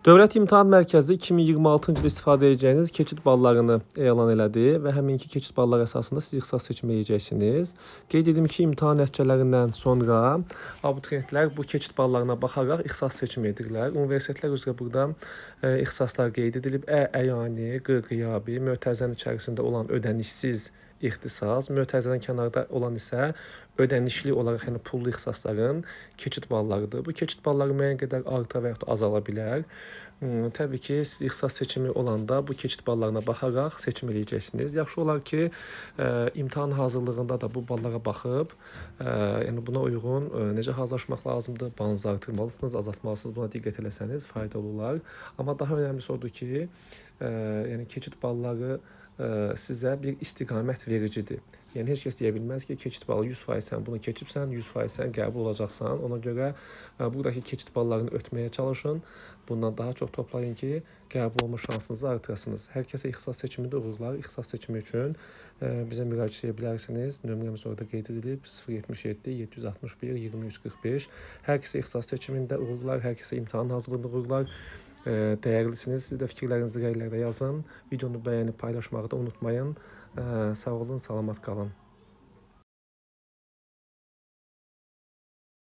Dövlət İmtahan Mərkəzi 2026-cı ildə istifadə edəcəyiniz keçid ballarını elan elədi və həminki keçid balları əsasında siz ixtisas seçimi edəcəksiniz. Qeyd edim ki, imtahan nəticələrindən sonra abituriyentlər bu keçid ballarına baxaraq ixtisas seçimi edirlər. Universitetlər üzrə burada ixtisaslar qeyd edilib. Ə əyani, Q qiyabi, mötərizənin içərisində olan ödənişsiz ixtisas, mötərizədən kənarda olan isə ödənişli olaraq, yəni pullu ixtisasların keçid ballarıdır. Bu keçid balları müəyyən qədər arta və yaxud da azala bilər. Təbii ki, siz ixtisas seçimi olanda bu keçid ballarına baxaraq seçim eləyəcəksiniz. Yaxşı olar ki, imtahan hazırlığında da bu ballara baxıb, yəni buna uyğun necə hazırlaşmaq lazımdır, balınızı artırmalısınız, azaltmalısınız. Buna diqqət eləsəniz faydalı olar. Amma daha önəmlisi odur ki, yəni keçid balları sizə bir istiqamət vericidir. Yəni heç kəs deyə bilməz ki, keçid balı 100% sən bunu keçibsən, 100% sən qəbul olacaqsan. Ona görə buradakı keçid ballarını ötməyə çalışın. Bundan daha çox toplayın ki, qəbul olma şansınızı artırasınız. Hər kəsə ixtisas seçimində uğurlar. İxtisas seçimi üçün bizə müraciət edə bilərsiniz. Nömrəmiz orada qeyd edilib: 077 761 23 45. Hər kəsə ixtisas seçimində uğurlar, hər kəsə imtahan hazırlığında uğurlar. Dəyərlisiniz. Siz də fikirlərinizi rəylərdə yazın. Videonu bəyənib paylaşmağı da unutmayın. Sağ olun, salamat qalın.